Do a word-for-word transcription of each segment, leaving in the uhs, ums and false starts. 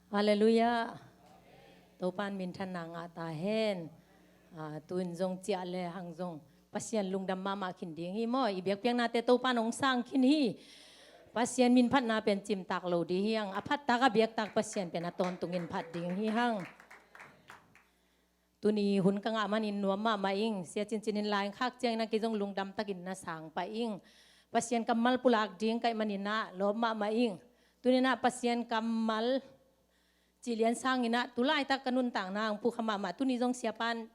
Halleluiah. Topa'n minthanna ngah ta hen. Ah, tu-in zong ciah le hang zong Pasian lungdam mahmah khin ding hi maw. I biakpiaknate Topa'n hong sang khin hi. Pasian min phatna pen cimtak lo ding hi hang. A phattak a biaktak Pasian pen a tawntungin phat ding hi hang. Tuni hun ka ngah manin nuam mahmah ing. Sia Cincin in la-in khak ciangin ah kei zong lungdam takin na sang pah ing. Pasian kammal pulak ding ka hih manin ah lawp mahmah ing. Tuni-in ah Pasian kammal cih lian sangin ah tu laitak ka nuntakna hong pukha mahmah. Tuni zong siapa'n,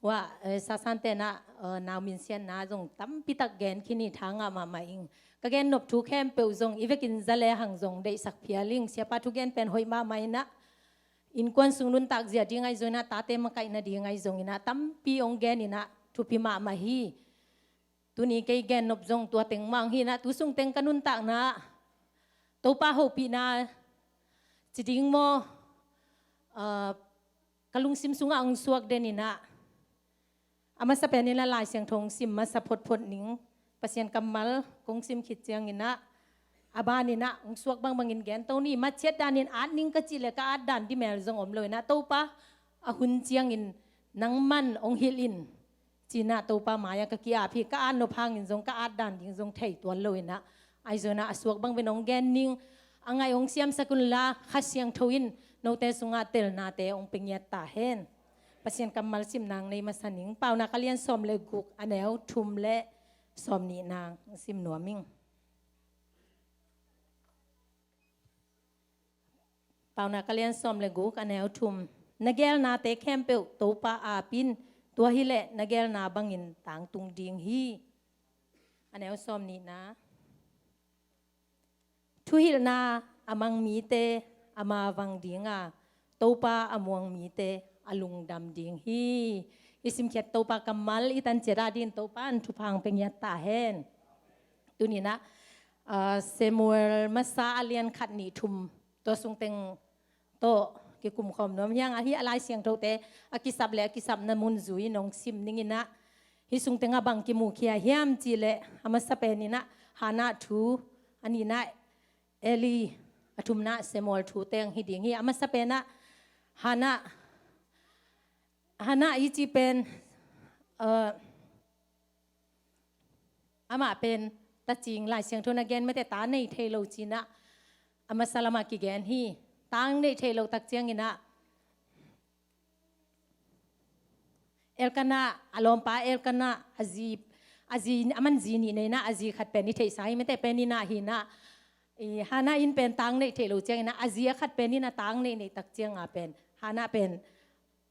wa, eh, Sasante'n ah, eh, nau minsiatna zong tampitak gen khin hi, tha ngah mahmah ing. Ka gen nop thu khempeuh zong i vekin za le hang zong deihsak phial ing. Siapa thugen pen hoih mahmah in ah, innkuan sung nuntak zia ding ahi zongin ah, tate makaihna ding ahi zongin ah, tampi hong gen in ah, thupi mahmah hi. Tuni kei gen nop zong tua teng mah hi in ah, tu sung teng ka nuntakna, Topa hopihna ci ding maw, ah, ka lungsim sungah hong suak den in ah, a masa pen in ah Lai Siangtho hong sim masa photphot ning, Pasian kammal kong sim khit ciangin ah, a ban in ah hong suak bangbangin gen to ni. Matchiat danin at ning ka cih leh ka at dan dimel zong om lo in ah, Topa, a hun ciangin nangman hong hilh in, ci-in ah Topa mai-ah ka ki-ap hi. Ka at nop hangin zong ka at dan ding zong thei tuan lo in ah, ahi zongin ah a suak bangbangin hong gen ning. A ngaih hong siamsak un la, Kha Siangtho in note sungah telnate hong pia ngiat ta hen. Pasian kammal simna nei masa ning. Paunak a lian sawm le guk, a neu thum le sawm nihna sim nuam ing. Paunak a lian sawm le guk, a neu thum. Na geelnate khempeuh Topa ap in, tua hileh na geelna bangin tangtung ding hi. A neu sawm nihna. Thuhilhna a mang mite ama vang ding a, Topa a muang mite a lungdam ding hi. I simkhiat Topa kammal i tan ciat a dingin Topa'n thupha hong pia ngiat ta hen. Tuni-in ah, ah, Samuel masa a lian khat, nih, thum, tua sung teng tawh kikum khawm nuam hi hang. Ahi a Lai Siangthote a kisap le a kisapna mun zui-in hong sim ning in ah, hih sung tengah bang kimukhia hiam cih leh, a masa pen in ah Hannah thu, a nihna Eli, a thumna Samuel thu teng hi ding hi. A masa pen ah Hannah, Hannah i cih pen, eh, amah pen tacing, Lai Siangtho na gen mate, ta nei thei lo ci-in ah a masa lamah kigen hi. Ta neih theih loh tak ciangin ah Elkanah, a lawmpa Elkanah, a zi, a zi, aman zi nih nei in ah, a zi khat pen i theihsa hi mate, pen in ah hi in ah, i Hannah in pen ta neih theih loh ciangin ah, a zi a khat pen in ah ta neih neih tak ciangin ah pen Hannah pen,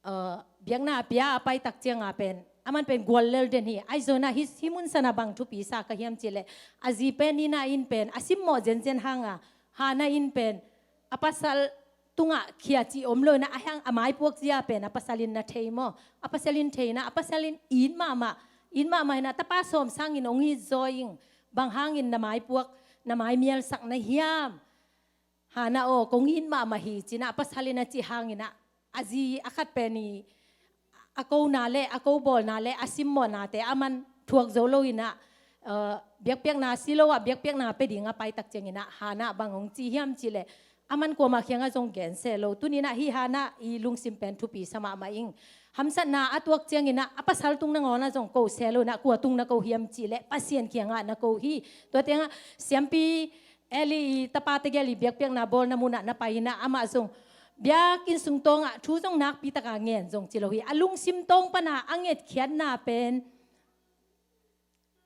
eh, biakna a pia a pai tak ciangin ah pen, aman pen guallel den hi. Ahi zongin ah hih, hih mun sanah bang thupi sa ka hiam cih leh, a zi pen in ah in pen a simmawh zenzen hang a, Hannah in pen a pasal tungah khia cih om lo in ah, a hang a maipuak zia pen a pasal in na thei maw? A pasal in thei in ah, a pasal in it mahmah, it mahmah in ah, tapa sawm sangin hong it zaw ing, bang hangin na maipuak, na mai mialsak na hiam? Hannah aw, kong it mahmah hi ci-in ah a pasal in a cih hangin ah, a zi a khat pen i a kona le a kobawlna le a simmawhnate aman thuak zo lo in ah, eh, biakpiakna si lo ah biakpiakna pia ding a pai tak ciangin ah Hannah bang hong ci hiam cih leh, aman kuamah kiangah zong gen seh lo. Tuni-in ah hih Hannah i lungsim pen thupi sa mahmah ing. Hamsatna a tuak ciangin ah a pasal tung nangawn ah zong ko seh lo in ah, kua tung na ko hiam cih leh, Pasian kiangah na ko hi. Tua teng ah siampi Eli i tapa tegel i biakpiakna bawlna mun ah na pai in ah, amah zong biakinn sung tawngah thu zong nakpi takin ngen zong ci lo hi. A lungsim tawng pan a a ngetkhiatna pen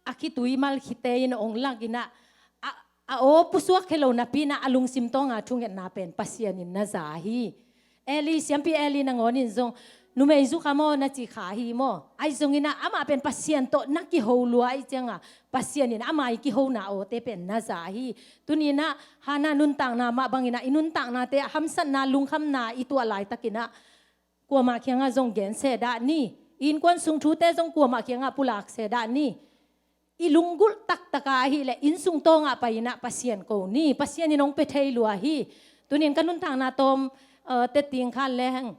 a khitui malkhite in hong lak in ah, a, a aw pusuak khe lo napi in ah, a lungsim tawng a thungetna pen Pasian in na za hi. Eli, siampi Eli nangawn in zong, numei zu kha maw na ci kha hi maw? Ahi zongin ah amah pen Pasian tawh na kiho lua ahih ciangin ah, Pasian in ama i kihona awte pen na za hi. Tuni-in ah Hannah nuntakna mah bangin ah i nuntaknate ah hamsatna, lungkhamna i tuah laitakin ah kuamah kiangah zong gen seh dah ni. I innkuan sung thute zong kuamah kiangah pulak seh dah ni. I lunggulh taktak a ahih leh, inn sung tawngah pai in ah Pasian ko ni, Pasian in hong pia thei lua hi. Tuni-in ka nuntakna tawm, eh, teh ting khan leng,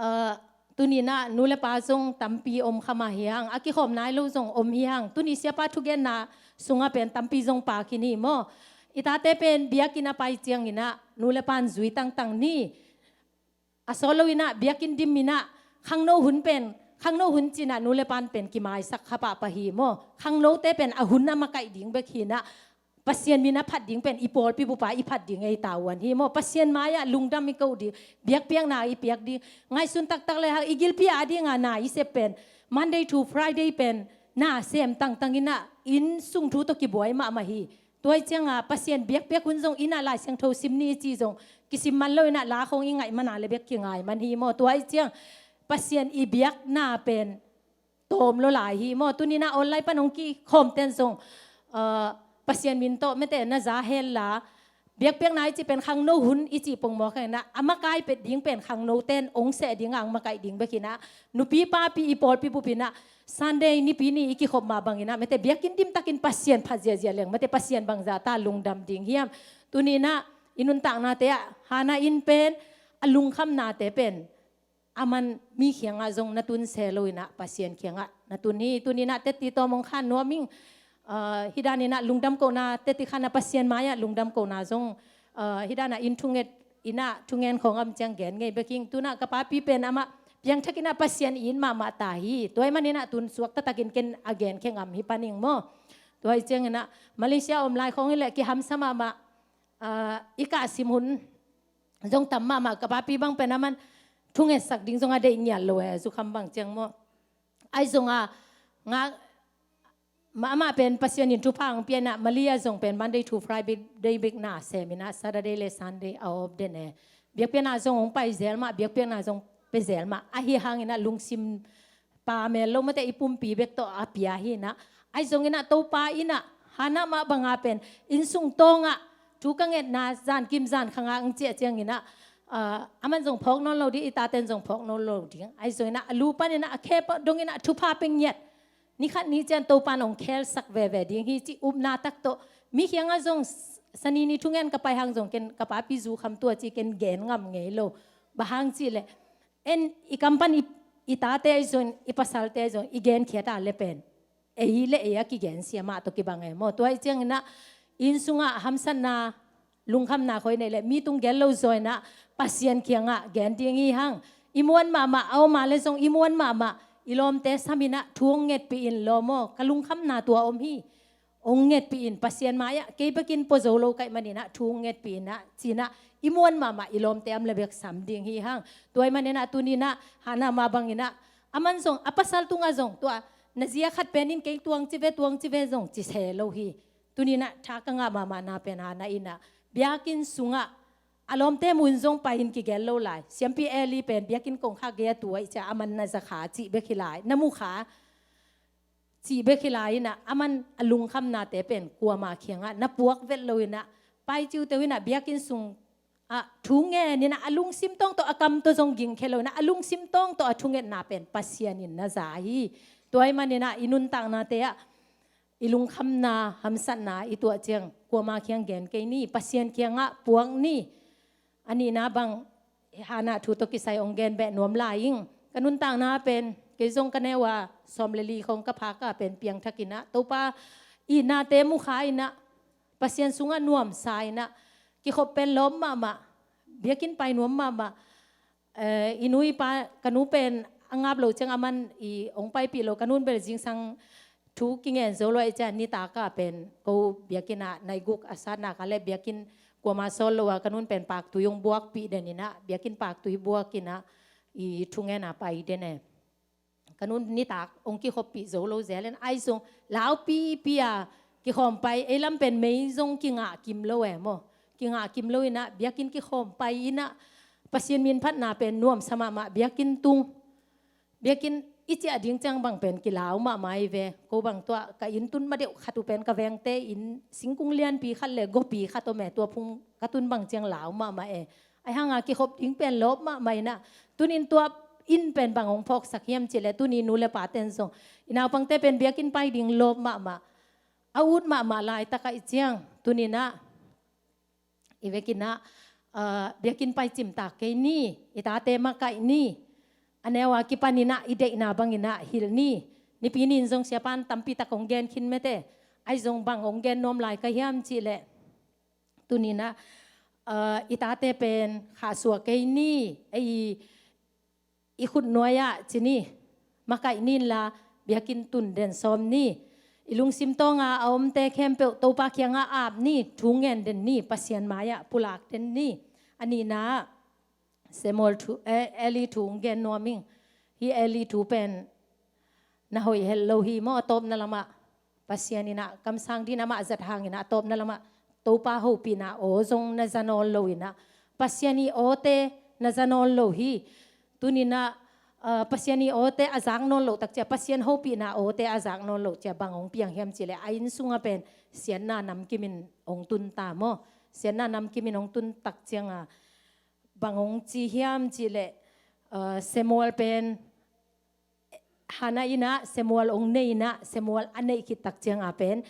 eh, tuni-in ah nu le pa zong tampi om kha mah hi hang, a kikhawm nai lo zong om hi hang. Tuni siapa thugenna sungah pen tampi zong pha khin hi maw? i tate pen biakinn a pai ciangin ah nu le pan zui tangtang ni. A sawt lo in ah biakinn dim in ah khangno hun pen, khangno hun ci-in ah nu le pan pen kimaisak kha pahpah hi maw. Khangnote pen a hun a makaih ding bek hi in ah, Pasian min a phat ding pen i pawlpi bup ah i phat ding ei tavuan hi maw. Pasian mai-ah lungdam i koh ding, biakpiakna i piak ding. Ngaihsun taktak le hang, i gilpi a ding a na i sep pen, Monday to Friday pen na sem tangtang in ah, inn sung thu tawh kibuai mahmah hi. Tua ahih ciangin Pasian biakpiak hun zong inn ah Lai Siangtho sim ni i cih zong kisim man lo in ah, la khawng i ngaih man a le bek kingai man hi maw. Tua ahih ciangin Pasian i biakna pen tawm lo lai hi maw. Tuni in ah online pan hong kikhawmte'n zong, uh, Pasian min tawh mete na za hen la, biakpiakna i cih pen khangno hun i cih pongmawk hi in ah, a makai pet ding pen khangnote'n hong seh ding a hong makaih ding bek hi in ah, nupi papi i pawlpi bup in ah Sunday nipi ni i kikhop mah bangin ah mete biakinn dim takin Pasian phat ziahziah leng mete Pasian bangzah ta lungdam ding hiam. Tuni in ah i nuntaknate ah Hannah in pen a lungkhamnate pen aman mi kiangah zong na tun se lo in ah Pasian kiangah na tun hi. Tuni in ah teci tawm hong khan nuam ing. Uh, hih dan in ah lungdam kohna, teci khan ah Pasian mai-ah lungdam kohna zong, uh, hih dan ah inn thunget in ah thungen khawng om ciang gen ngei bek ing. Tu-in ah ka papi pen amah piangthak in ah Pasian it mahmah ta hi. Tua ahih manin ah tun suakta takin ken a gen khe ngam hi pan ing maw. Tua ahih ciangin ah Malaysia om lai khawng hi leh kihamsa mahmah, uh, i kahsim hun zong tam mahmah. Ka papi bang pen aman thungetsak ding zong a deih ngiat lo e, zukham bang ciang maw. Ahi zongin ngak, amah pen Pasian in thupha hong pia in ah Malaysia zong pen Monday to Friday bek na sem in ah Saturday le Sunday a off den e. Biakpiakna zong hong pai zel mah, biakpiakna zong pia zel mah. Ahi hangin ah lungsim pamel lo mate i pumpi bek tawh a pia hi in ah. Ahi zongin ah Topa in ah Hannah mah banga pen inn sung tawngah thu ka ngetna zan kim zan kha ngak hong ciah ciangin ah, uh, aman zong phawk nawn lo ding, i tate'n zong phawk nawn lo ding. Ahi zongin ah a lu panin ah a khe dongin ah thupha pia ngiat. Ni khat ni ciang Topa'n hong khelsak veve ding hi cih upna tak tawh, mi kiangah zong Sani ni thungen ka pai hang zong ken ka papi zukham tua ci ken gen ngam ngei lo. Bang hang cih leh en i kam pan i, i tate ahi zong, i pasalte ahi zong i genkhiat a le pen ei le ei a kigen sia mah tawh kibang e maw. Tua ahih ciangin ah inn sungah hamsatna, lungkhamna koi nei le mi tung gel lo zaw in ah Pasian kiangah gen ding hi hang. I muan mahmah, a om a le zong i muan mahmah, i lawmte sam in ah thu hong ngetpih in lawm aw, ka lungkhamna tua om hi. Hong ngetpih in, Pasian mai-ah kei bekin pua zo lo ka hih manin ah thu hong ngetpih in ah ci-in ah i muan mahmah i lawmte a om le bek sam ding hi hang. Tua ahih manin ah tuni in ah Hannah mah bangin ah aman zong a pasal tungah zong tua na zi a khat pen in kei tuang ci ve, tuang ci ve zong ci se lo hi. Tuni in ah tha ka ngah mahmahna pen Hannah in ah biakinn sungah a lawmte mu-in zong pai in kigel lo lai. Siampi Eli pen biakinn kongkhak gei-ah tu ahih ciang aman na za kha cih bek hi lai, na mu kha cih bek hi lai in ah, aman a lungkhamnate pen kuama kiangah na puak vet lo in ah, pai ciuteu in ah biakinn sungah thu ngen in ah a lungsim tawng tawh a kam tawh zong gingkhia lo in ah, a lungsim tawng tawh a thungetna pen Pasian in na za hi. Tua ahih manin ah i nuntaknate ah i lungkhamna, hamsatna i tuah ciang kuama kiang gen kei ni, Pasian kiangah puak ni. A nihna bang Hannah thu tawh kisai hong gen beh nuam lai ing. Ka nuntakna pen kei zong ka neu a sawm le li khawng ka phak a pen piangthak in ah Topa itnate mu kha in ah Pasian sungah nuamsa in ah kikhop pen lawp mahmah, biakinn pai nuam mahmah. Eh, i nu i pa, ka nu pen a ngap lo ciang aman i hong paipih lo, ka nu'n bel zingsang thu kingen zo lo ahih ciang nitak a pen ko biakinn ah nai guk a satna ka le biakinn kuama sawt lo a, ka nu'n pen paktui hong buakpih den in ah, biakinn paktui buak in ah i thungen a pai den e. Ka nu'n nitak hong kikhoppih zo lo zel in, ahi zong laupipi a kikhawm pai, ei lam pen mei zong kingah kim lo e maw. Kingah kim lo in ah biakinn kikhawm pai in ah Pasian min phatna pen nuamsa mahmah, biakinn tung. Biakinn i ciah ding ciang bang pen kilau mahmah hi ve. Ko bang tua ka inn tun ma deuh khat uh pen ka vengte inn singkung lianpi khat le gawpi khat om e, tua phung ka tun bang ciang lau mahmah e. Ahi hang a kikhop ding pen lawp mahmah in ah, tuni in tua inn pen bang hong phawksak hiam cih leh tuni nu le pate'n zong i naupangte pen biakinn pai ding lawp mahmah. A ut mahmah laitak ahih ciang tuni in ah i vekin ah, ah, biakinn pai cimtak kei ni, i tate makaih ni. A neu a kipan in ah i deihna bangin ah hilh ni. Nipi ni-in zong siapa'n tampi tak hong gen khin mete. Ahi zong bang hong gen nuam lai ka hiam cih leh Tuninah, uh, i tate pen khahsuah kei ni, ei i khutnuai-ah ci ni, makaih ni inla, biakinn tun den sawm ni, i lungsim tawnga a omte khempeuh Topa kiangah ap ni, thu ngen den ni, Pasian mai-ah pulak den ni. A nihna-ah Samuel thu, eh, Eli thu hong gen nuam ing. Hih Eli thu pen na hoih het lo hi maw, a tawpna lamah Pasian inah kamsang dingin amah zat hangin a tawpna lamah Topa hopihna aw zong na za nawn lo inah, Pasian i awte na za nawn lo hi. Tuninah, ah, Pasian i awte a zak nawn loh takciang, Pasian hopihna awte a zak nawn loh ciang bang hong piang hiam cihleh, a inn sungah pen siatna namkimin hong tun ta maw. Siatna namkimin hong tun takcianga bang hong ci hiam cihleh, ah, Samuel pen Hannah inah Samuel hong nei inah, Samuel a neih khit takcianga pen,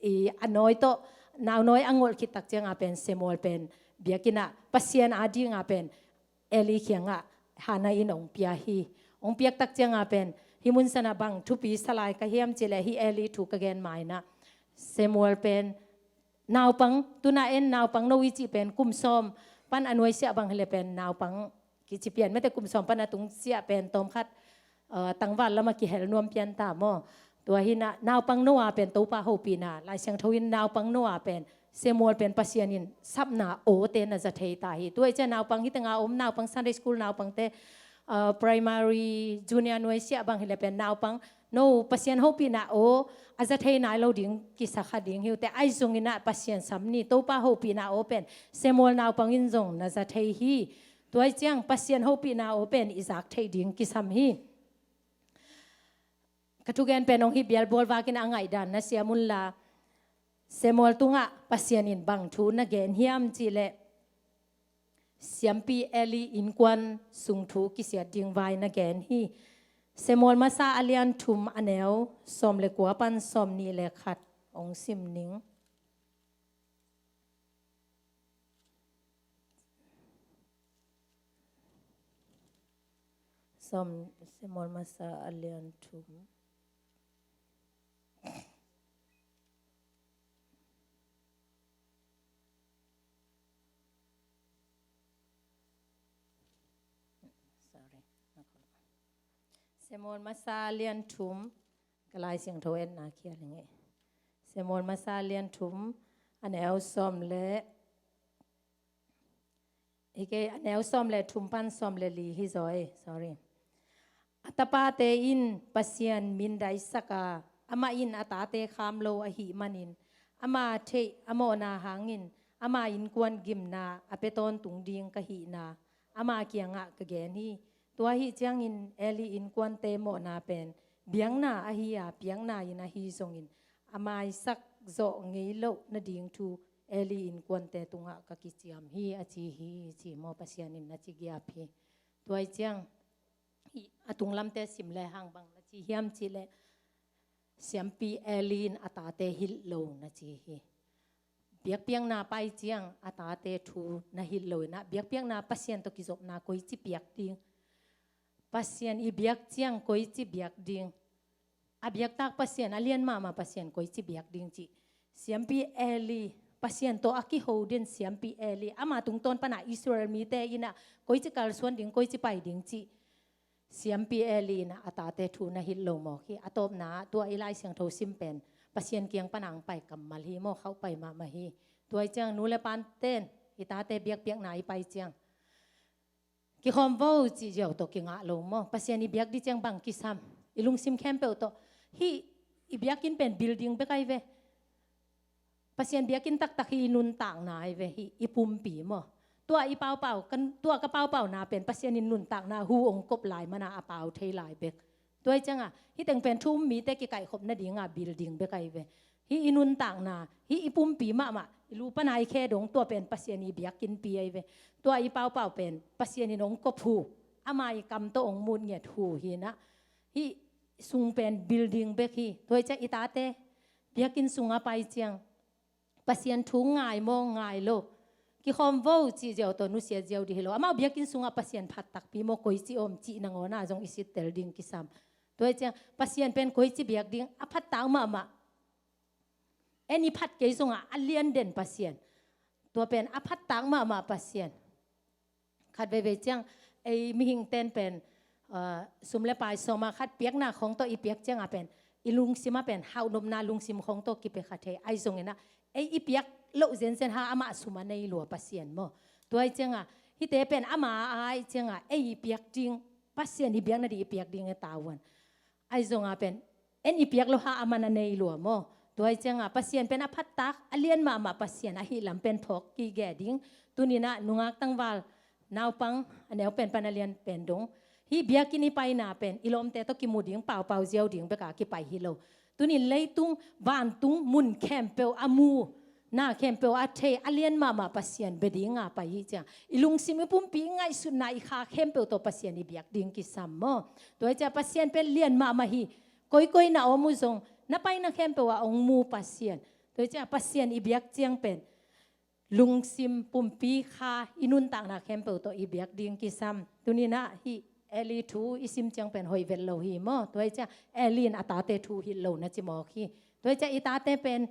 i, a nawi tawh, naunawi a ngolh khit takcianga pen Samuel pen biakinn ah Pasian adinga pen Eli kiangah Hannah in hong pia hi. Hong piak takcianga pen hih mun sanah bang thupi sa lai ka hiam cihleh, hih Eli thu ka gen mainah Samuel pen naupang, tuna en naupang no i cih pen kum sawm pan a nuaisiah bang hileh pen naupang kici pian mete, kum sawm pan a tungsiah pen tawmkhat, uh, tangval lamah kihel nuam pian ta maw. Tua hinah naupang no a pen Topa hopihna, Lai Siangtho in naupang no a pen Samuel pen Pasian in sapna awte na za thei ta hi. Tua hi ciang naupang hih tengah om naupang, Sunday school naupangte, uh, primary, junior nuaisiah bang hileh pen naupang no Pasian hopihna aw a za thei nai lo ding kisa kha ding hi uh teh, ahi zongin ah Pasian sam ni, Topa hopihna aw pen Samuel naupang in zong na za thei hi. Tua hi ciang Pasian hopihna aw pen i zak theih ding kisam hi. Ka thugen pen hong hih bialbual vakin a ngaihdan na siam unla, Samuel tungah Pasian in bang thu na gen hiam cihleh, siampi Eli innkuan sung thu kisiat ding vai na gen hi. Samuel masa a lian thum a neu sawm le kua pan sawm nih le khat hong sim ning. Sawm, Samuel masa a lian thum. Sorry. Samuel masa lian thum, ka Lai Siangtho etna khial ing ei. Samuel masa lian thum, a neu sawm le, hi kei, a neu sawm le thum pan sawm le li hi zaw ei, sorry. A tapate in Pasian mindaisak a, amah in a tate kham lo ahih manin, ama theih a mawhna hangin ama innkuan gimna a pia tawntung ding ka hihna ama kiangah ka gen hi. Tua ahih ciangin Eli innkuante mawhna pen biakna ahi a, piakna in ahi zongin a maisak zawh ngei loh nading thu Eli innkuante tungah ka kiciam hi, a ci hi, ci maw, Pasian in na ci giap hi. Tua hi ciang, a tunglamte sim le hang bang na ci hiam cihleh, siampi Eli in a tate hilh lo na ci hi. Biakpiakna pai ciang a tate thu na hilh lo inah, biakpiakna Pasian tawh kizopna koici piak ding, Pasian i biak ciang koici biak ding, a biaktak Pasian, a lian mahmah Pasian koici biak ding cih. Siampi Eli, Pasian tawh a kiho den siampi Eli, ama tungtawn pana Israel mite inah koici kalsuan ding, koici pai ding cih siampi Eli inah a tate thu na hilh lo mawk hi. A tawpna tua i Lai Siangtho sim pen Pasian kiang pana ang pai kammal hi maw, khauh pai mahmah hi. Tua hi ciang nu le paten i tate biakpiakna i pai ciang kikhawm vo cih ziau tawh kingah lo maw. Pasian i biak ding ciang bang kisam, i lungsim khempeuh tawh. Hih i biakinn pen building bek ahi ve. Pasian biakinn taktak hi i nuntakna ahi ve, hih i pumpi maw. Tua i paupau, kan, tua ka paupauna pen Pasian in nuntakna hu hong kop lai mana a pau thei lai bek. Tua hi cianga hih teng pen thu um mite kikaihkhop nadinga building bek ahi ve. Hih i nuntakna, hih i pumpi mahmah, i lu pana i khe dong, tua pen Pasian i biakinnpi ahi ve. Tua i paupau pen Pasian in hong kop hu, ama i kam tawh hong mutnget hu hi inah, hih sung pen building bek hi. Tua hi ciang i tate biakinn sunga pai ciang Pasian thu ngai maw, ngai lo, kikhawm vo cih ziau tawh nusiat ziau ding hi lo. Amau biakinn sungah Pasian phat takpi maw, koici om cih nangawna zong i sittel ding kisam. Tua hi ciang Pasian pen koici biak ding, a phat tak mahmah. En i phat kei zongah a lian den Pasian. Tua pen a phattak mahmah Pasian. Khat veivei ciang ei mihingten pen, ah, sum le pai sawm a khat piakna khawng tawh i piak ciangah pen i lungsim ah pen hauhnopna lungsim khawng tawh kipia kha thei. Ahi zongin ah ei i piak loh zenzen hang amah sum a nei lua Pasian maw? Tua ahih ciangah hihte pen ama a ahih ciangah ei i piak ding, Pasian i biak nading i piak ding e tavuan. Ahi zongah pen en i piak loh hang aman a nei lua maw? Tua ahih ciangah Pasian pen a phattak a lian mahmah Pasian ahih lam pen phawk kik ding. Tuni-in ah nungak tangval naupang a neu pen pan a lian pen dong, hih biakinn i paina pen i lawmte tawh kimu ding, paupau ziau ding bek a kipai hi lo. Tuni-in leitung vantung mun khempeuh a mu, na khempeuh a thei, a lian mahmah Pasian bia ding a pai hi ciang, i lungsim i pumpi i ngaihsutna i kha khempeuh tawh Pasian i biak ding kisam maw? Tua ahih ciang Pasian pen lian mahmah hi. Koikoi na om uh zong na paina khempeuh ah hong mu Pasian. Tua ahih ciang Pasian i biak ciang pen lungsim pumpi kha i nuntakna khempeuh tawh i biak ding kisam. Tuni-in ah hih Eli thu i sim ciang pen hoih vet lo hi maw? Tua ahih ciang Eli in a tate thu hilh lo na ci mawk hi. Tua ahih ciang i tate pen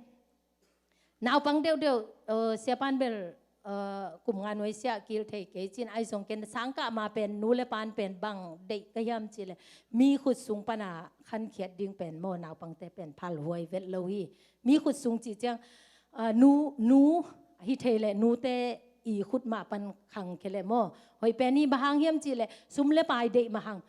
naupang deuhdeuh, eh, siapan bel, eh, kum nga nuai siah kil thei kei cin, ahi zong ken sangkah ma pen nu le pan pen bang deih ka hiam cih leh mi khut sung pana khankhiat ding pen maw, naupangte pen phalhuai vet lo hi. Mi khut sung cih ciang, eh, nu, nu hi thei leh nute i khut mah pan khangkhia leh maw? Hoih pen hi. Bang hang hiam cih leh sum le pai deih mah hang.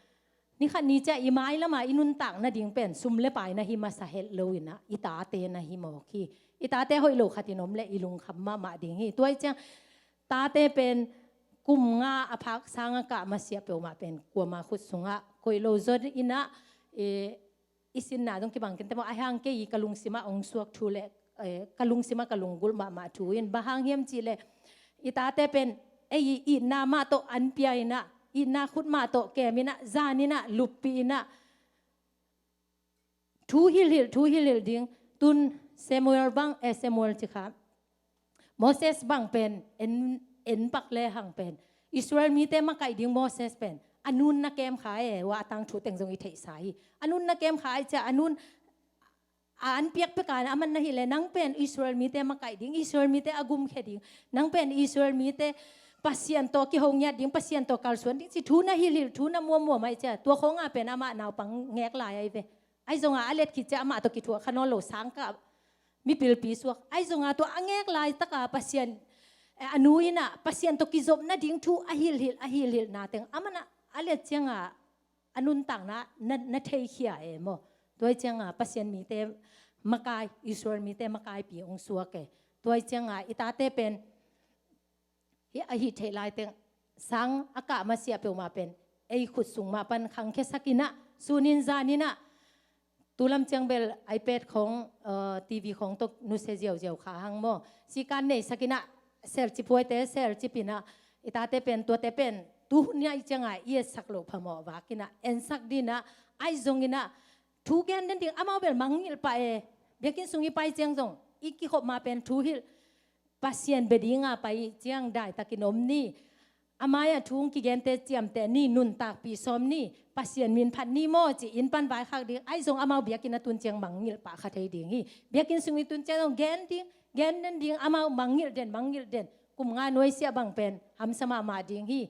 Ni khat ni ciang i mailam a i nuntak nading pen sum le pai na hi masa het lo-in ah i tate na hi mawk hi. I tate hoih lo khat in om leh i lungkham mahmah ding hi. Tua ahih ciang tate pen kum nga a phak sang a kah masiah peuhmah pen kuama khut sungah koih lo zaw-in ah, eh, i sinna zong kibang kei inteh maw? Ahi hang kei i ka lungsim ah hong suak thu le, eh, ka lungsim ah ka lunggulh mahmah thu in, bang hang hiam cih leh i tate pen ei i itna mah tawh an pia-in ah, itna khut mah tawh kem-in ah, zan-in ah, luppih-in ah, thu hilhhilh, thu hilhhilh ding. Tun Samuel bang, eh, Samuel ci kha, Moses bang pen en, en pak lehang pen Israel mite makaih ding Moses pen a nun na kem kha e. Ua a tangthu teng zong i theihsa hi. A nun na kem kha ahih ciang a nun a an piak pek a, aman na hilh leh nang pen Israel mite makaih ding, Israel mite a gumkhia ding, nang pen Israel mite Pasian tawh kiho ngiat ding, Pasian tawh kalsuan ding ci thu na hilhhilh, thu na muammuam ahih ciang tua khawng a pen amah naupang ngek lai ahi ve. Ahi zongah a let khit ciang amah tawh kithuah kha nawn lo, sangkah mipilpi suak. Ahi zongah tua a ngek laitak a Pasian, eh, a nu in ah Pasian tawh kizop nading thu a hilhhilh, a hilhhilhna teng aman ah a let ciangah a nuntakna na, na theikhia e maw? Tua ahih ciangah Pasian mite makai, Israel mite makaipi hong suak e. Tua ahih ciangah i tate pen hih a hih theih lai teng sang a kah masiah peuhmah pen ei khut sung mah pan khangkhiasak-in ah, sun-in zan-in ah, tu lam ciang bel iPad khawng, eh, TV khawng tawh nusia ziauziau kha hang maw? Sikan neisak-in ah, selcip huaite selcip-in ah, i tate pen tuate pen tu hun ahih ciangah i etsak loh phamawh vak-in ah ensak ding-in ah, ahi zongin ah thu gen den ding amau bel mangngilh pah e. Biakinn sung i pai ciang zong i kikhop ma pen thu hilh, Pasian bia ding a pai ciang daitakin om ni. A mai-ah thu hong kigente ciamteh ni, nuntakpih sawm ni, Pasian min phat ni maw ci-in pan vaikhak ding. Ahi zong amau biakinn a tun ciang mangngilh pah kha thei ding hi. Biakinn sung i tun ciang zong gen ding, gen den ding, amau mangngilh den, mangngilh den. Kum nga nuai siah bang pen hamsa mahmah ding hi.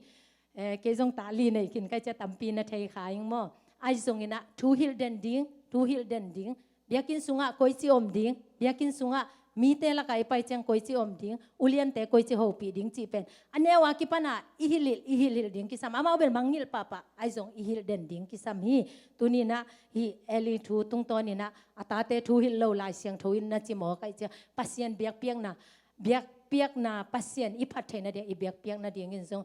Eh, kei zong ta li nei khin ka hih ciang tampi na thei kha ing maw? Ahi zongin ah thu hilh den ding, thu hilh den ding. Biakinn sungah koici om ding, biakinn sungah mite lakah i pai ciang koici om ding, uliante koici hopih ding cih pen a neu a kipan ah i hilhhilh, i hilhhilh ding kisam. Amau bel mangngilh pahpah, ahi zong i hilh den ding kisam hi. Tuni-in ah hih Eli thu tungtawnin ah a tate thu hilh lo, Lai Siangtho in na ci mawk ahih ciang Pasian biakpiakna, biakpiakna, Pasian i phat theihna ding, i biakpiakna dingin zong,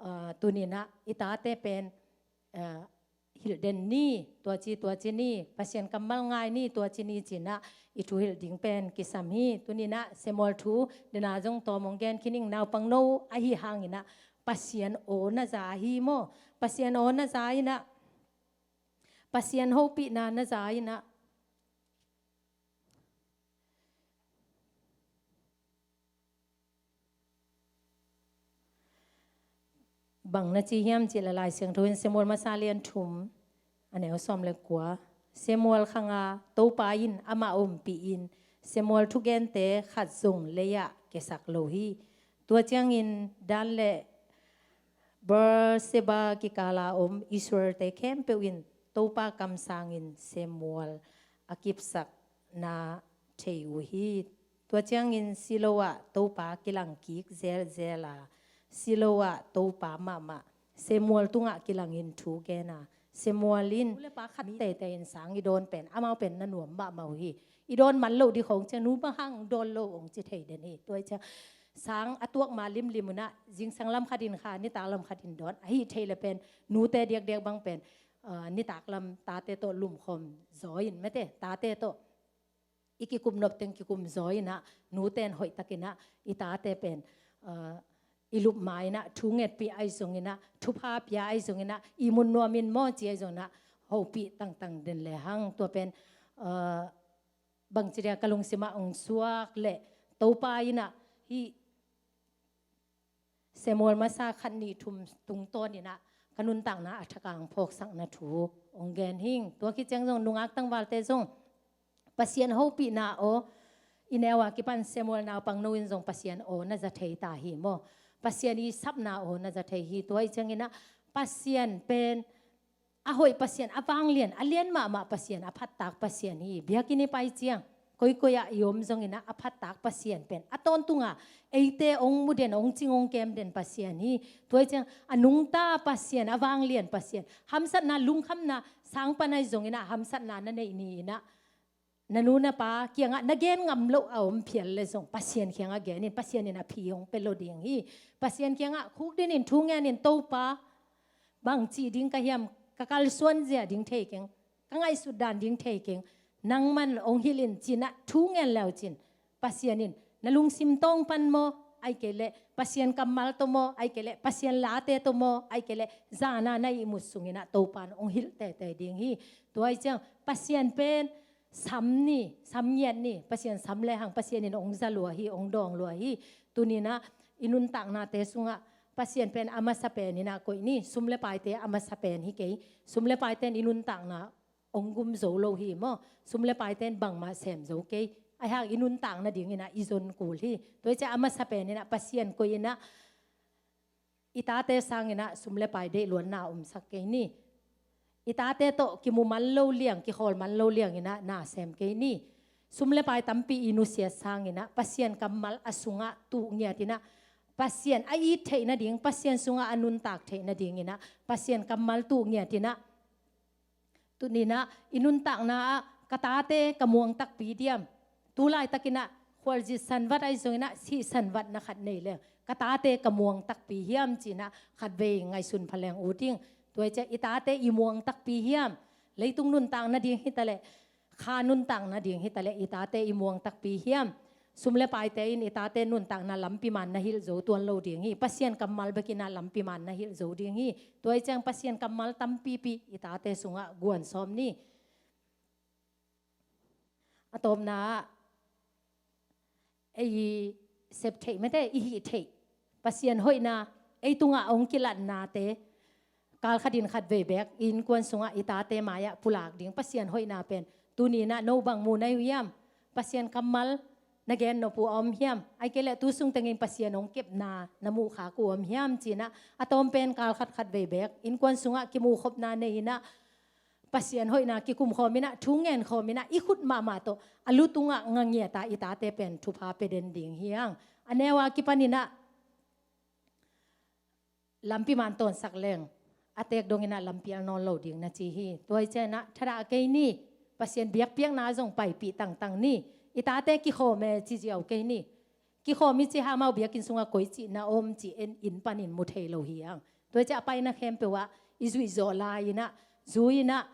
ah, tuni-in ah i tate pen, ah, hilh den ni, tua ci, tua ci ni, Pasian kammal ngai ni, tua ci ni ci-in ah i thu hilh ding pen kisam hi. Tuni-in ah Samuel thu den a zong tawm hong gen khin ing. Naupangno ahih hangin ah Pasian aw na za hi maw? Pasian aw na za-in ah, Pasian hopihna na za-in ah, bang na ci hiam cih leh Lai Siangtho in Samuel masa lian thum, a neu sawm le kua, Samuel khang a, Topa in amah ompih in, Samuel thugente khat zong lei-ah kiasak lo hi. Tua ciangin Dan le Beersheba kikala om Israel-te khempeuh in Topa kamsangin Samuel a kipsakna thei uh hi. Tua ciangin Silo ah Topa kilang kik zelzel a, Silo ah Topa mahmah Samuel tungah kilangin thu gen a, Samuel in nu le pa khat teitei in sang i dawn pen amau pen na nuam mahmah uh hi. I dawn man loh ding khawng ciang nu bang hang dawn lo hong ci thei den hi. Tua hi ciang sang a tuak ma limlim un ah zingsang lam khat in kha, nitak lam khat in dawn, ahi thei le pen nute diakdiak bang pen, ah, nitak lam tate tawh lumkhawm zaw in mate, tate tawh i kikum nop teng kikum zaw in ah, nute in hoih takin ah i tate pen, ah, i lup ma in ah, thu ngetpih ahi zongin ah, thupha pia ahi zongin ah, i mun nuam in maw ci ahi zongin ah, hopih tangtang den le hang. Tua pen, ah, bangci dia ka lungsim ah hong suak leh Topa in ah hih Samuel masa khat nih thum tungtawn in ah ka nuntakna a thakang phawksakna thu hong gen hing. Tua khit ciang zong nungak tangvalte zong Pasian hopihna aw, i neu a kipan Samuel naupangno in zong Pasian aw na za thei ta hi maw? Pasian i sapna aw na za thei hi. Tua hi ciangin ah Pasian pen a hoih Pasian, a vanglian, a lian mahmah Pasian, a phattak Pasian hi. Biakinn i pai ciang koikoi ah i om zongin ah a phattak Pasian pen a tawntunga eite hong mu den, hong cing hong kem den Pasian hi. Tua hi ciang a nungta Pasian, a vanglian Pasian, hamsatna, lungkhamna, sang pan ahi zongin ah hamsatna na neih ni in ah na nu na pa kiangah na gen ngam loh a om phial le zong Pasian kiangah gen in, Pasian in a phi hong pia lo ding hi. Pasian kiangah khukdin in thu ngen in, Topa, bang cih ding ka hiam, ka kalsuan zia ding thei keng, ka ngaihsut dan ding thei keng, nangman hong hilh in ci in ah thu ngen leu cin Pasian in na lungsim tawng pan maw, ahih kei leh Pasian kammal tawh maw, ahih kei leh Pasian late tawh maw, ahih kei leh zana na ihmut sungin ah Topa in hong hilh teitei ding hi. Tua hi ciang Pasian pen sam ni, sam ngiat ni, Pasian sam le hang Pasian in hong za lua hi, hong dawng lua hi. Tuni in ah i nuntaknate sungah Pasian pen a masa pen in ah koih ni, sum le paite a masa pen hi kei. Sum le paite in i nuntakna hong gum zo lo hi maw? Sum le paite in bangmah sem zo kei. Ahi hang i nuntak nadingin ah i zon kul hi. Tua hi ciang a masa pen in ah Pasian koih in ah i tate sangin ah sum le pai deih luanna omsak kei ni. I tate tawh kimu man lo liang, kikhawl man lo liangin ah na sem kei ni. Sum le pai tampi i nusiat sangin ah Pasian kammal a sungah tuh ngiat in ah Pasian a it theih nading, Pasian sungah a nuntak theih nadingin ah Pasian kammal tuh ngiat in ah tuni in ah i nuntakna ah ka tate ka muang takpi diam? Tu laitakin ah khualzin sanvat ahi zongin ah sih sanvat na khat nei leng ka tate ka muang takpi hiam ci in ah khatvei ngaihsun pha leng ut ing. Tua hi ciang i tate i muang takpi hiam? Leitung nuntak nading hi ta leh, kha nuntak nading hi ta leh i tate i muang takpi hiam? Sum le paite in i tate nuntakna lampi man na hilh zo tuan lo ding hi. Pasian kammal bekin ah lampi man na hilh zo ding hi. Tua hi ciang Pasian kammal tampipi i tate sungah guan sawm ni. A tawpna ah ei sep theih mate, i hih theih Pasian hoihna, ei tungah hong kilatnate kal khatin khatvei beek innkuan sungah i tate mai-ah pulak ding Pasian hoihna pen tuni in ah no bang mu na hi uh hiam? Pasian kammal na gen nop uh a om hiam? Ahih kei leh tu sung tengin Pasian hong kepna na muh khak uh a om hiam ci in ah a tawm pen kal khat khatvei beek innkuan sungah kimuh khopna nei in ah Pasian hoihna kikum khawm in ah, thu ngen khawm in ah, i khut mahmah tawh a lu tungah nga ngiat a i tate pen thupha pia den ding hi hang. A neu a kipan in ah lampi man tawnsak leng a teek dongin ah lampial nawn lo ding na ci hi. Tua hi ciang in ah thadah kei ni, Pasian biakpiakna zong paipih tangtang ni. I tate kikhawm e ci ziau kei ni. Kikhawm i cih hang amau biakinn sungah koici na om cih en inn panin mu thei lo hi hang. Tua ciah a paina khempeuh ah i zuih zawh lai in ah, zui in ah,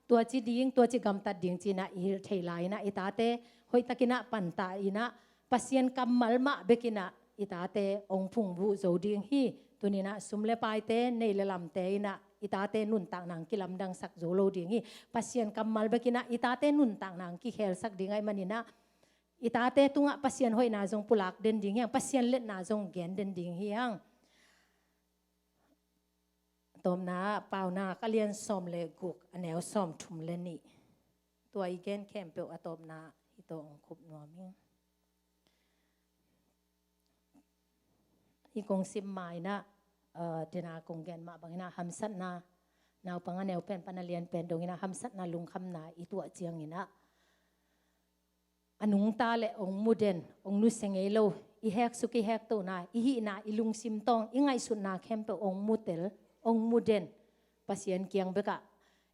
tua ci ding, tua ci gamtat ding ci in ah i hilh thei lai in ah, i tate hoihtakin ah pantah in ah, Pasian kammal mah bekin ah i tate hong phungvuh zo ding hi. Tuni in ah sum le paite, nei le lamte in ah i tate nuntakna hong kilamdangsak zo lo ding hi. Pasian kammal bekin ah i tate nuntakna hong kikhelsak ding ahih manin ah, i tate tungah Pasian hoihna zong pulak den ding hi hang, Pasian letna zong gen den ding hi hang. Tawpna ah Paunak a lian sawm le guk, a neu sawmthum le nih. Tua i gen khempeuh a tawpna ah hih tawh hong khup nuam ing. Hih kong sim ma-in ah, uh, dena kong gen mah bangin ah hamsatna, naupang a neu pen pan a lian pen dongin ah hamsatna lungkhamna i tuah ciangin ah, a nungta le ong mu den, ong nusia ngei lo, i heksuk i hektohna, i hihna, i lungsim tawng, i ngaihsutna khempeuh ong mu tel, ong mu den. Pasian kiang bekah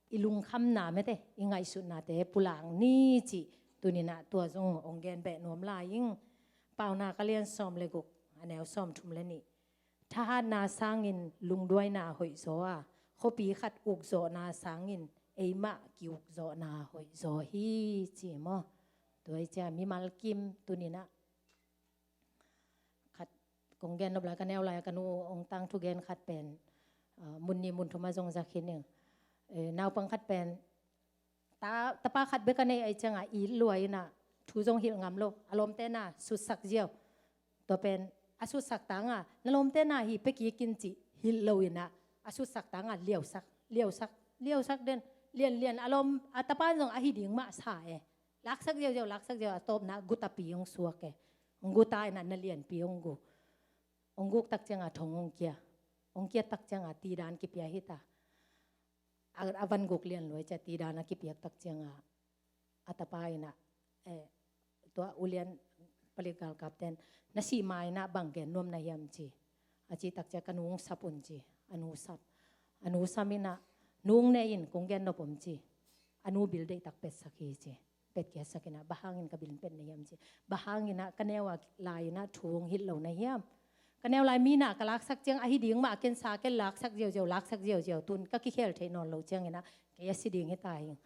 i lungkhamna mete, i ngaihsutnate pulak ni cih tuni-in ah tua zong ong gen beh nuam lai ing. Paunak a lian sawm le guk, a neu sawm thum le nih. Thahatna sangin lungduaina hoihzaw a, khuapi khat ukzawhna sangin eimah kiukzawhna hoihzaw hi, ci maw. Tua hi ciang mimal kim tuni-in ah khat kong gen nop lai, ka neu lai-a ka nu ong tangthu gen khat pen, ah, mun nih mun thum ah zong za khin ing. Eh, naupang khat pen ta, tapa khat bek a nei ahih ciangah it lua-in ah thu zong hilh ngam lo, a lawmte na sutsak ziau. Tua pen a sutsak tangah na lawmte na hi pia kik in cih hilh lo-in ah a sutsak tangah liausak, liausak, liausak den, lianlian, a lawm, a tapa in zong a hi ding mah sa e. Laksak ziauziau, laksak ziau, a tawpna ah guta pi ong suak e. Ong guta-in ah na lianpi ong gu. Ong guk tak ciangah thong ong kia. Ong kiat tak ciangah tidan kipia hi ta. A, a van guk lian lua ciang tidan a kipiak tak ciangah a tapa in ah, eh, tua ulian palik galkapten, "Na sih ma-in ah bang gen nuam na hiam?" ci. A cih tak ciang, "Ka nu ong sap un," ci. A nu sap. A nu sam-in ah, "Nu ong ne in, kong gen nop om," ci. A nu bil deihtak petsak hi ci. Petkhiatsak-in ah, "Bang hangin ka bil pet na hiam?" ci. "Bang hangin ah ka neu a lai-in ah thu ong hilh lo na hiam? Ka neu lai mi na ka laksak ciang a hi ding mah, ken sa ken laksak ziauziau, laksak ziauziau, tun ka kikhel theih nawn lo ciangin ah kei a si ding hi ta hing.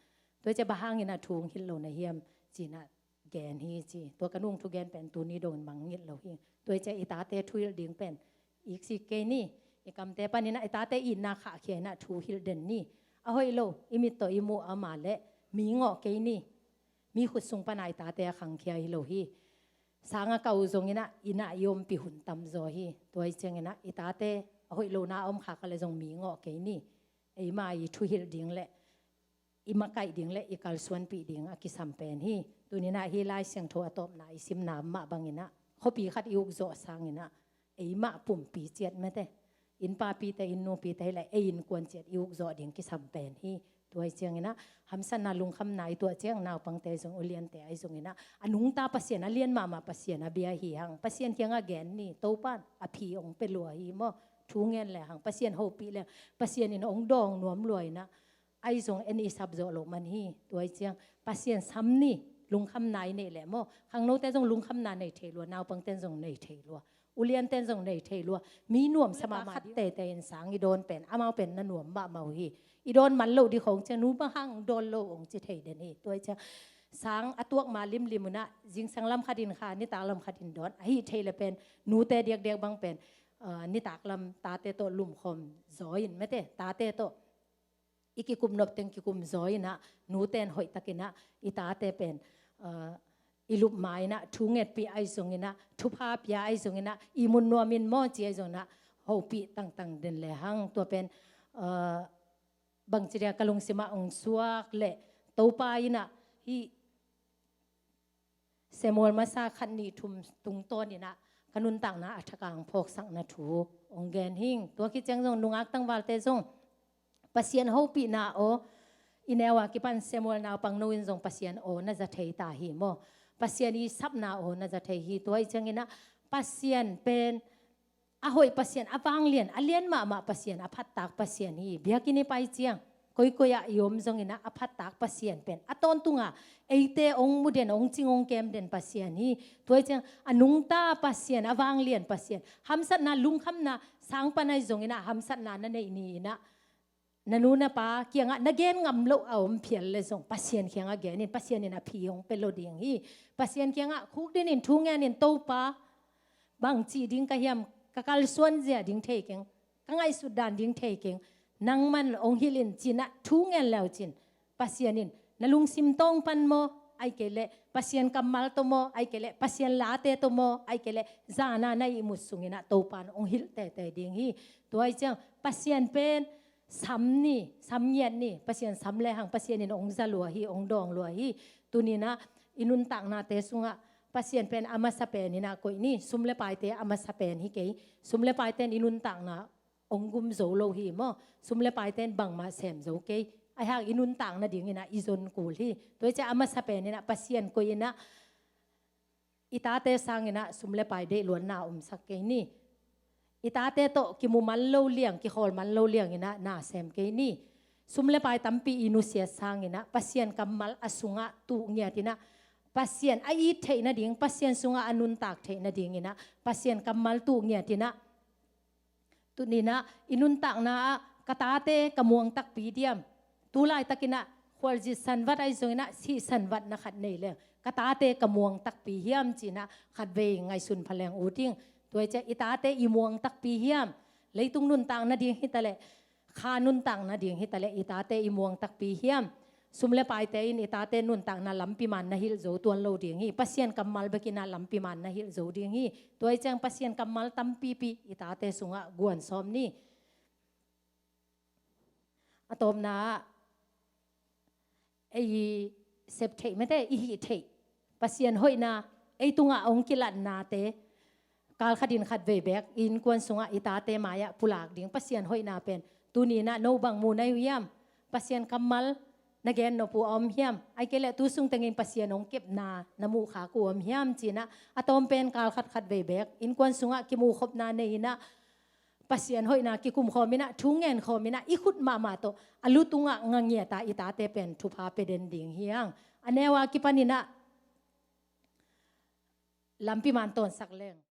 Tua hi ciang bang hangin ah thu ong hilh lo na hiam?" ci-in ah gen hi ci. Tua ka nu ong thugen pen tuni dongin mangngilh lo hi. Tua hi ciang i tate thuhilh ding pen iksik kei ni. I kamte panin ah i tate itna khahkhia-in ah thu hilh den ni. A hoih lo, i mit tawh i muh a, ama leh mi ngawh kei ni. Mi khut sung pana i tate a khangkhia hi lo hi. Sang a kah uh zongin ah inn ah i ompih hun tamzaw hi. Tua hi ciangin ah i tate a hoih lona a om khak a leh zong mi ngawh kei ni. Eima i thuhilh ding le i makaih ding le i kalsuanpih ding a kisam pen hi. Tuni-in ah hih Lai Siangtho a tawpna i simna mah bangin ah khuapi khat i ukzawh sangin ah eimah pumpi ciat mete, inn papite, inn nupite hi leh ei innkuan ciat i ukzawh ding kisam pen hi. Tua hi ciangin ah hamsatna lungkhamna i tuah ciang, naupangte zong, uliante ahi zongin ah, a nungta Pasian, a lian mahmah Pasian a bia hi hang. Pasian kiangah gen ni, Topa'n a phi ong pia lua hi maw. Thu ngen le hang, Pasian hopih le hang, Pasian in ong dawng nuam lua-in ah, ahi zong en i sap zawh loh man hi. Tua hi ciang Pasian sam ni, lungkhamna i neih leh maw. Khangnote zong lungkhamna nei thei lua, naupangten zong nei thei lua, ulianten zong nei thei lua. Mi nuamsa mahmah khat teitei in sang i dawn pen, amau pen na nuam mahmah uh hi. I dawn man loh ding khawng ciang, "Nu, bang hang dawn lo?" ong ci thei den hi. Tua hi ciang sang a tuak ma limlim un ah, zingsang lam khatin kha, nitak lam khatin dawn, ahi thei leh pen nute diakdiak bang pen, ah, nitak lam tate tawh lumkhawm zaw-in mete, tate tawh i kikum nop teng kikum zaw-in ah, nute'n hoihtakin ah i tate pen, ah, i lup ma-in ah, thu ngetpih ahi zongin ah, thupha pia ahi zongin ah, "Ihmu nuam in maw," ci ahi zongin ah, hopih tangtang den le hang. Tua pen, ah, bangci dia ka lungsim ah ong suak leh, Topa in ah hih Samuel Masa khat, nih, thum tungtawnin ah ka nuntakna a thakang phawksakna thu ong gen hing. Tua khit ciang zong nungak tangvalte zong Pasian hopihna aw, i neu a kipan Samuel naupangno in zong Pasian aw na za thei ta hi maw. Pasian i sapna aw na za thei hi. Tua hi ciangin ah Pasian pen a hoih Pasian, a vanglian, a lian mahmah Pasian, a phattak Pasian hi. Biakinn i pai ciang, koikoi ah i om zongin ah, a phattak Pasian pen a tawntunga eite ong mu den, ong cing ong kem den Pasian hi. Tua hi ciang a nungta Pasian, a vanglian Pasian, hamsatna, lungkhamna, sang pan ahi zongin ah hamsatna na neih ni-in ah, na nu na pa kiangah na gen ngam loh a om phial leh zong Pasian kiangah gen in, Pasian in a phi ong pia lo ding hi. Pasian kiangah khukdin in, thu ngen in, "Topa, bang cih ding ka hiam? Ka kalsuan zia ding thei keng, ka ngaihsut dan ding thei keng, nangman ong hilh in," ci-in ah thu ngen le uh cin, Pasian in na lungsim tawng pan maw, ahih kei leh Pasian kammal tawh maw, ahih kei leh Pasian late tawh maw, ahih kei leh zan a na ihmut sungin ah Topa'n ong hilh teitei ding hi. Tua hi ciang Pasian pen sam ni, sam ngiat ni. Pasian sam le hang, Pasian in ong za lua hi, ong dawng lua hi. Tuni-in ah i nuntaknate sungah Pasian pen a masa pen inah koih ni. Sum le paite a masa pen hi kei. Sum le paite in i nuntakna ong gum zo lo hi maw. Sum le paite in bangmah sem zo kei. Ahi hang i nuntakna ding inah i zon kul hi. Tua hi ciang a masa pen inah Pasian koih inah i tate sang inah sum le pai deih luatna omsak kei ni. I tate tawh kimu man lo liang, kikhawl man lo liang inah na sem kei ni. Sum le pai tampi i nusiat sang inah Pasian kammal a sungah tuh ngiat inah Pasian a it theih nading, Pasian sungah a nuntak theih nading inah Pasian kammal tuh ngiat inah tuni inah i nuntakna ah ka tate ka muang takpi diam? Tu laitak inah khualzin sanvat ahi zong inah sih sanvat na khat nei leng ka tate ka muang takpi hiam ci inah khatvei ngaihsun pha leng ut ing. Tua hi ciang i tate i muang takpi hiam? Leitung nuntak nading hi taleh, kha nuntak nading hi taleh i tate i muang takpi hiam? Sum le paite in i tate nuntakna lampi man na hilh zo tuan lo ding hi. Pasian kammal bek inah lampi man na hilh zo ding hi. Tua hi ciang Pasian kammal tampipi i tate sungah guan sawm ni. A tawpna ah ei sep theih mate, i hih theih Pasian hoihna, ei tungah ong kilatnate, kal khatin khatvei bek i innkuan sungah i tate mai-ah pulak ding Pasian hoihna pen tuni inah no bang mu na hi uh hiam? Pasian kammal na gen nop uh a om hiam? Ahih kei leh tu sung tengin Pasian ong kepna na muh khak uh a om hiam ci inah a tawm pen kal khat khatvei bek innkuan sungah kimuhkhopna nei inah Pasian hoihna kikum khawm inah, thu ngen khawm inah, i khut mahmah tawh a lu tungah nga ngiat a i tate pen thupha pia den ding hi hang. A neu a kipan inah lampi man tawnsak leng.